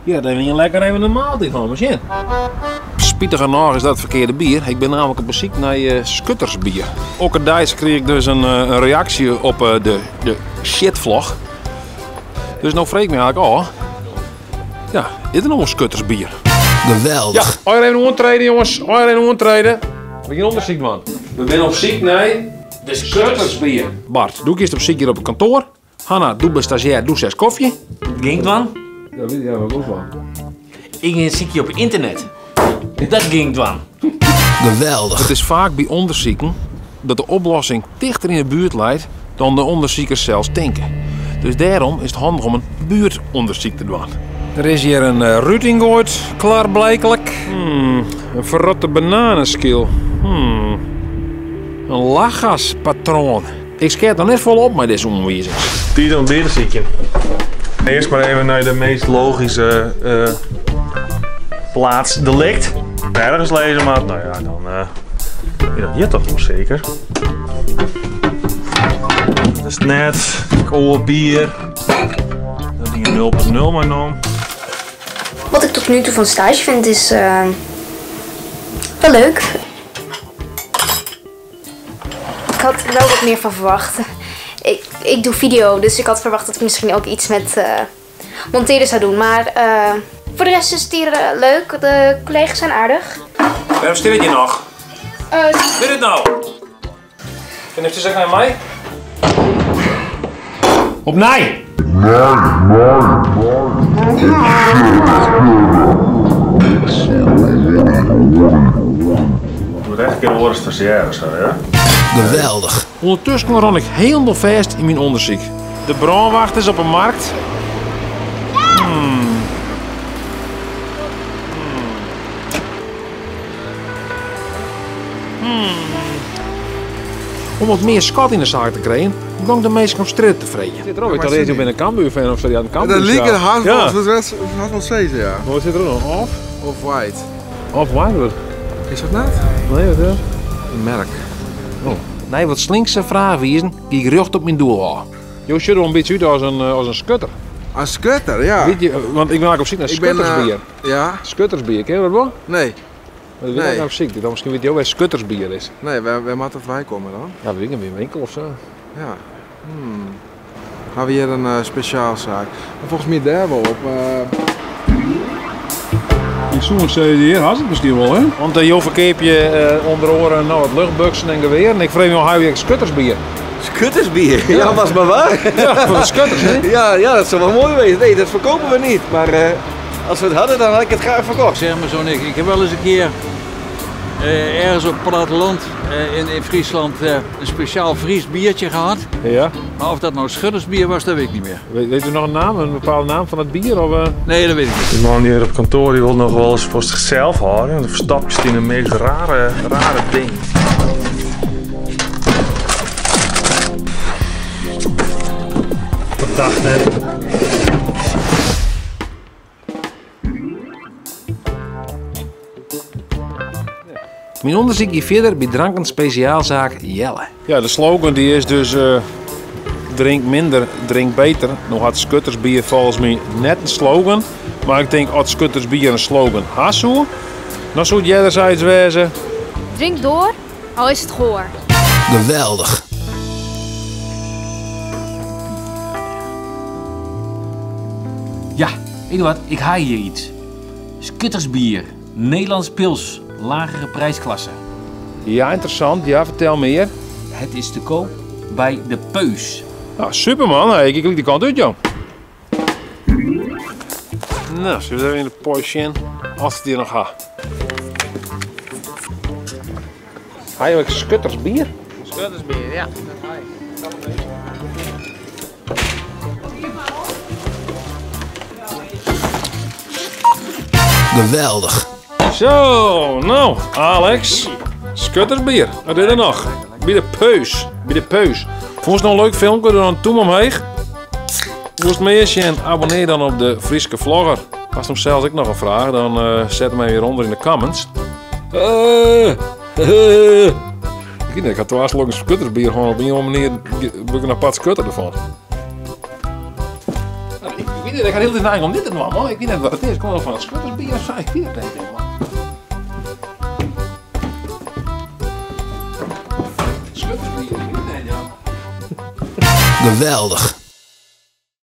Ja, dan wie lekker even een maaltijd van me sjen. Spitigernôch is dat it ferkearde bier. Ik bin namelijk op besyk nei eh, skuttersbier. Okkerdeis krieg ik dus in, eh, in reaksje op eh, de, de shitvlog. Dus no freeg ik my eigentlik ôf, ja, is der noch wol skuttersbier? Geweldig. Ja, even oantreden jongens, even oantreden. We gean ûndersyk dwaan. We binne op syk nei De skuttersbier. Bart, doe giest op syk hjir op it kantoar. Hanna, doe bist stazjêr, doe setst kofje. Ging dwaan? Ja, weet ik wel dwaan. Ik ging sykje op ynternet. Dat ging dwaan. Geweldig. It is faak by ûndersiken dat de oplossing tichter yn 'e buert leit dan de ûndersikers sels tinke. Dus dêrom is it handich om in buertûndersyk te dwaan. Der is hjir in rút yngoaid, klaarblijklik. Hmm, in ferrotte bananeskil. Hmm. In lachgaspatroan. Ik skeat noch net folle op mei dizze oanwizings. Tiid om bier te sykjen. Earst mar even nei de meast logyske uh, plaats delict. Ergens lizze moat, no ja, dan uh, is dat hjir toch wol seker. Dat is net. Oar bier. Dat die 0.0 meinommen. Wat ik tot nu toe van stage vind is uh, wel leuk. Ik had er wel wat meer van verwacht. Ik, ik doe video, dus ik had verwacht dat ik misschien ook iets met uh, monteren zou doen. Maar uh, voor de rest is het hier uh, leuk. De collega's zijn aardig. Waarom stil je nog? Weet het nou? En heeft ze naar mij? Opnij! Nee, nee, nee. Moet echt een keer oren stagiair of zo, ja? Geweldig. Ondertussen rin ik helemaal vast in mijn onderzoek. De brânwacht is op 'e markt. Hmm. Hmm. Om wat mear skot yn de saak te krijen, gong de minsken op strjitte te freegjen. Sit der ook? Ik dacht eerst binnen Cambuur fan of zo, die had een Cambuur. Dat liep het hard Ja. wel, dat had wel steeds, ja. Maar wat zit er ook nog? Off? Off-white. Off-white? Wat? Is dat net? Nee, wat is dat? Een merk. Oh. Nei wat slinkse fraachwizen gie ik rjocht op myn doel ôf. Jo sjogge der wol in bytsje út as in, eh, as in skutter. Een skutter, ja. Weet je, eh, want ik ben eigenlijk op syk nei Ik ben, eh, skuttersbier. ja? Skuttersbier, ken je dat wol? Nee. Maar dat weet ik Nee. op syk. Dan miskien witte jo wêr skuttersbier is. Nee, wêr, wêr moat dat weikommen dan? Ja, weet ik net, by in winkel of sa. Ja. Hmm. Ha we hjir in uh, spesjaalsaak. Maar folgens my dêr wol op. Uh... Ik soe sizze, hjir hast it miskien wol, hè? Want uh, jo ferkeapje uh, ûnder oare no, wat luchtbuksen en gewearen. Ik freegje my ôf, ha jo ek skuttersbier? Skuttersbier? Ja, ja was maar waar. Ja, foar de skutters, hè? Ja, ja, dat zou wel mooi wezen. Nee, dat verkopen we niet. Maar uh, als we het hadden, dan had ik het graag verkocht. Zeg maar zo, Nick. Ik heb wel eens een keer uh, ergens op het platteland uh, in, in Friesland uh, een speciaal Fries biertje gehad. Ja. Maar of dat nou schuttersbier was, dat weet ik niet meer. Weet, weet u nog een naam, een bepaalde naam van het bier? Of, Nee, dat weet ik niet. Die man hier op kantoor die wil nog wel eens voor zichzelf houden. En dan verstapt je in de meest rare, rare ding. Verdacht, hè? Myn ûndersyk gie fierder by dranken spesjaalsaak Jelle. Ja, de slogan die is dus uh, drink minder, drink beter. No hat skuttersbier folgens my net in slogan. Mar ik tink, as skuttersbier in slogan ha soe, dan soe it earder sayts wêze. Drink door, al is it goar. Geweldig. Ja, weet je wat? Ik ha hjir yts. Skuttersbier, Nederlands pils, lagere prijsklasse. Ja, ynteressant. Ja, fertel mear. Het is te koop by De Peus. Nou, super man. Hey, ik gelyk dy kant út, jong. No, sille we even yn de Poiesz sjen oft it hjir noch ha. Ha jo ek skuttersbier? Skuttersbier, ja. Dat ha ik. Geweldig. Zo, no, Alex. Skuttersbier, wat is der noch? By de Peus. By de Peus. Fûnst it no in leuk filmke, doch dan in tûm omheech. Wolst mear sjen, abonnearje dan op de Fryske Vlogger. Hast no sels ek noch in fraach, dan uh, set him even hjirûnder yn de comments. Uh, uh, ik, ik ha twa slokken skuttersbier hân. Op ien of oare manier wurd ik in apart skutter derfan. Ik wit weet het, ik had heel de neiging om dit te doen, man. Ik weet net wat het is. Kom wel van het schuttersbier of zo. Ik weet het niet, man. Schuttersbier, ik weet het niet, ja. Geweldig.